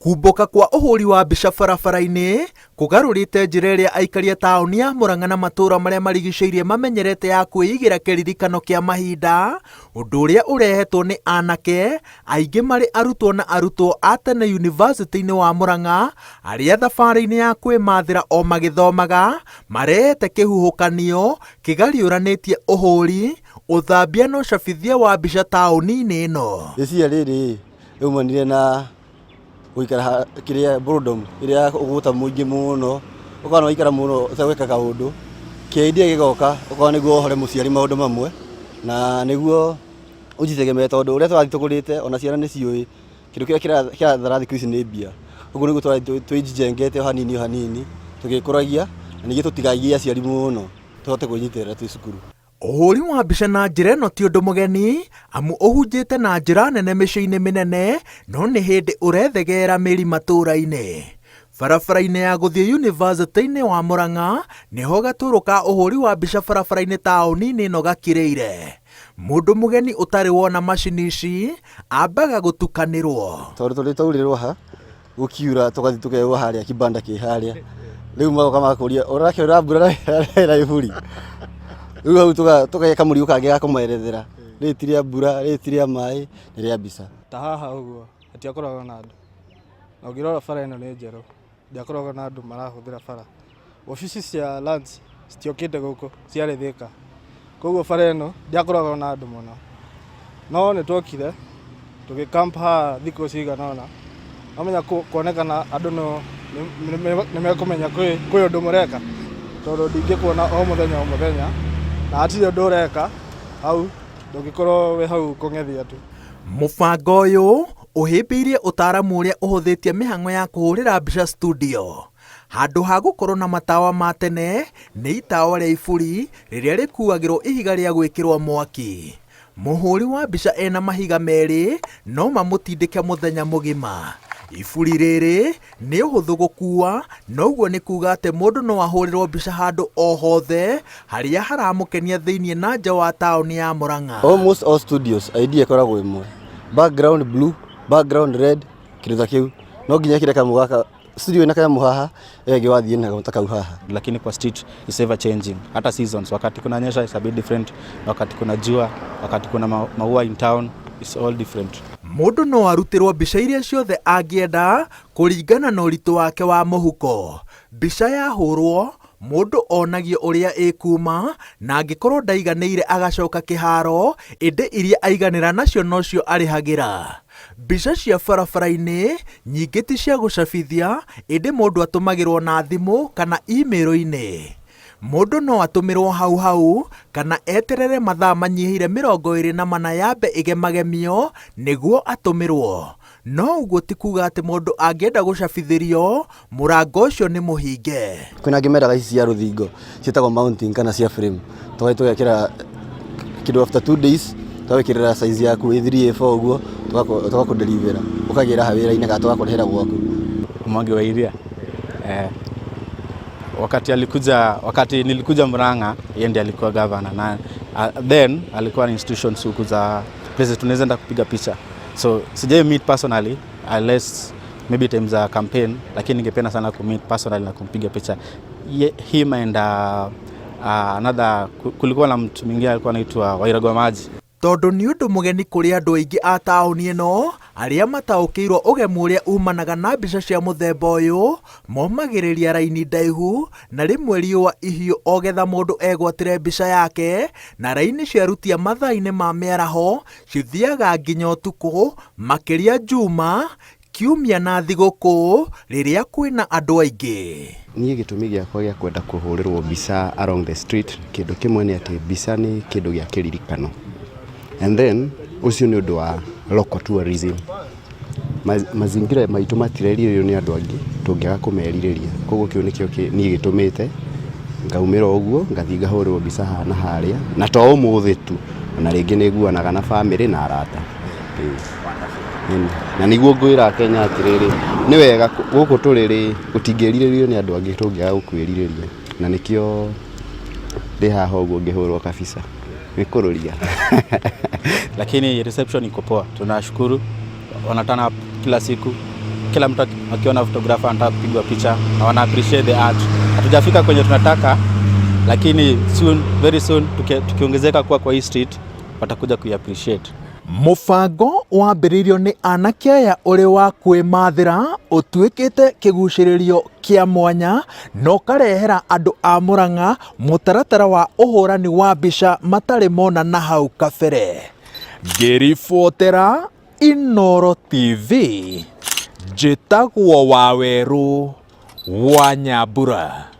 Kumbũka kwa ũhũri wa mbica barabara-inĩ kũgarũrĩte njĩra ĩrĩa aikari a taũni ya Murang'a na matũũra marĩa marigicĩirie mamenyerete ya kwĩigĩra kĩririkano kĩa mahinda, ũndũ ũrĩa ũrehetwo nĩ anake aingĩ marĩ arutwo na arutwo a tene yunivasĩtĩ-inĩ wa Murang'a arĩa thabarĩ-inĩ ya kwĩmathĩra o magĩthomaga marehete kĩhuhũkanio kĩgariũranĩtie ũhũri, ũthambia na ũcabithia wa mbica taũni-inĩ ĩno. Rĩciria rĩrĩ rĩaumanire na gũikara kĩrĩa boredom ĩrĩa ya ũgũta mũingĩ mũno, ũkona waikara mũno ũtegwĩka kaũndũ, kĩ idea gĩgoka ũkona nĩguo wohore mũciari maũndũ mamwe, na nĩguo ũnjitegemee tondũ ũrĩa tũrathiĩ tũkũrĩte ona ciana nĩ ciũĩ kĩndũ kĩrĩa kĩrathara thikũ ici nĩ mbia. Ũguo nĩguo tũrathiĩ twĩjengete o hanini o hanini tũgĩkũragia na ningĩ tũtigagie aciari mũno tũhote kwĩnyitĩrĩra twĩ cukuru. Ũhũri wa mbica na njĩra ĩno ti ũndũ mũgeni, amu ũhunjĩte na njĩra nene mĩciĩ-inĩ mĩnene, no nĩ hĩndĩ ũrethegeera mĩri matũũra-inĩ. Barabara-inĩ ya gũthiĩ yunivasĩtĩ-inĩ wa Murang'a nĩho gatũrũ ka ũhũri wa mbica barabara-inĩ taũni-inĩ ĩno gakirĩire. Mũndũ mũgeni ũtarĩ wona macini ici ambaga gũtukanĩrwo. Tondũ tũrĩ twaurĩrwo ha gũkiura tũgathiĩ tũkerwo harĩa kibanda kĩ harĩa rĩu magoka magakũria ũrakĩona mbura na iburi rĩu hau tũgeka mũrigo kangĩ ga kũmerethera rĩrĩ ti rĩa mbura, rĩrĩ ti rĩa maĩ, nĩ rĩa mbica. Ta haha ũguo hatiakoragwo na andũ, na ũngĩrora bara ĩno nĩ njerũ, ndiakoragwo na andũ marahũthĩra bara. Obici cia lands citiokĩte gũkũ, ciarĩ Thĩka, koguo bara ĩno ndĩakoragwo na andũ mũno. No nĩ twokire tũgĩ camp haha thikũ cigana ũna, wamenya kuonekana andũ no nĩ mekũmenya kwĩ ũndũ mũreka, tondũ ndingĩkuona o mũthenya o mũthenya na hatirĩ ũndũ ũreka hau, ndũngĩkorwo wĩ hau kũng'ethia tu. Mũbango ũyũ ũhĩmbĩirie ũtaaramu ũrĩa ũhũthĩtie mĩhang'o ya kũhũrĩra mbica studio. Handũ ha gũkorwo na matawa ma tene, nĩ itawa rĩa iburi rĩrĩa rĩkuagĩrwo ihiga rĩa gwĩkĩrwo mwaki. Mũhũri wa mbica ena mahiga merĩ no mamũtindĩke mũthenya mũgima. Iburi rĩrĩ nĩ ũhũthũ gũkua, noguo nĩ kuga atĩ mũndũ no ahũrĩrwo mbica handũ o hothe harĩa haramũkenia thĩinĩ na nja wa taũni ya Murang'a. Almost all studios idea ĩkoragwo ĩmwe, background blue, background red, kĩndũ ta kĩu. No nginya ĩkĩre kanyamũ gaka studio ĩna kanyamũ haha, ĩyo ĩngĩ wathiĩ na ta kau haha. Lakini kwa street is ever changing, hata seasons, wakati kuna nyesha is a bit different, wakati kuna jua, wakati kuna maua in town is all different. Mũndũ no arutĩrwo mbica iria ciothe angĩenda kũringana na ũritũ wake wa mũhuko. Mbica yahũrwo, mũndũ onagio ũrĩa ĩkuma na angĩkorwo ndaiganĩire agacoka kĩharo, ĩndĩ iria aiganĩra nacio nocio arĩhagĩra. Mbica cia barabara-inĩ nyingĩ ti cia gũcabithia, ĩndĩ mũndũ atũmagĩrwo na thimũ kana email-inĩ. Mũndũ no atũmĩrwo hau hau kana eterere mathaa manyihĩire 24 yambe ĩgemagemio nĩguo atũmĩrwo. No ũguo ti kuga atĩ mũndũ angĩenda gũcabithĩrio mũrango ũcio nĩ mũhinge. Kwĩna angĩ mendaga ici cia rũthingo ciĩtagwo mounting kana cia frame, tũgathiĩ tũgekĩra kĩndũ after 2 days tũgagwĩkĩrĩra size yaku A3 A4 ũguo, tũgakũdeliver ũkagĩra ha wĩra-inĩ kana tũgakũrehera gwaku. Mwangi wa Iria, wakati alikuja, wakati nilikuja Murang'a, yeye ndiye alikuwa governor na then alikuwa na institutions huku za places tunaweza enda kupiga picha, so sijai meet personally unless maybe time za campaign, lakini ningependa sana kumeet personally na kumpiga picha. Him and another, kulikuwa na mtu mwingine alikuwa anaitwa Wairagwa Maji. Tondũ nĩ ũndũ mũgeni kũrĩ andũ aingĩ a taũni ĩno arĩa mataũkĩirwo ũgemu ũrĩa umanaga na mbica cia mũthemba ũyũ, momagĩrĩria raini ndaihu na rĩmwe riũa ihiũ o getha mũndũ egwatĩre mbica yake, na raini ciarutia mathaa-inĩ ma mĩaraho cithiaga nginya ũtukũ, makĩria Njuma, Kiumia na thigũkũ rĩrĩa kwĩna andũ aingĩ. Niĩ gĩtũmi gĩakwa gĩa kwenda kũhũrĩrwo mbica along the street, kĩndũ kĩmwe nĩ atĩ mbica nĩ kĩndũ gĩa kĩririkano, and then ũcio nĩ ũndũ wa local tourism. Mazingira maitũ matirerirĩrio nĩ andũ angĩ tũngĩaga kũmerirĩria, koguo kĩu nĩkĩo niĩ gĩtũmĩte ngaumĩra ũguo ngathiĩ ngahũrĩrwo mbica haha na harĩa, na to ũmũthĩ tu, ona rĩngĩ nĩ nguanaga na bamĩrĩ na arata. Ĩni. Na nĩguo ngwĩra Kenya atĩrĩrĩ, nĩ wega gũkũ tũrĩ rĩ, gũtingĩrirĩrio nĩ andũ angĩ tũngĩaga gũkwĩrirĩria, na nĩkĩo ndĩ haha ũguo ngĩhũrwo kabica nĩ kũrũria. Lakini reception iko poa, tunashukuru, wana turn up kila siku. Kila mtu akiona photographer anataka kupigwa picha na wana appreciate the art. Hatujafika kwenye tunataka, lakini soon, very soon tukiongezeka kuwa kwa hii street watakuja kui-appreciate. Mũbango wambĩrĩirio nĩ anake aya ũrĩ wa kwĩmathĩra ũtuĩkĩte kĩgucĩrĩrio kĩa mwanya na ũkarehera andũ a Murang'a mũtaratara wa ũhũrani wa mbica matarĩ mona na hau kabere. Ngĩribotera Inooro TV, njĩtagwo Wawerũ wa Nyambura.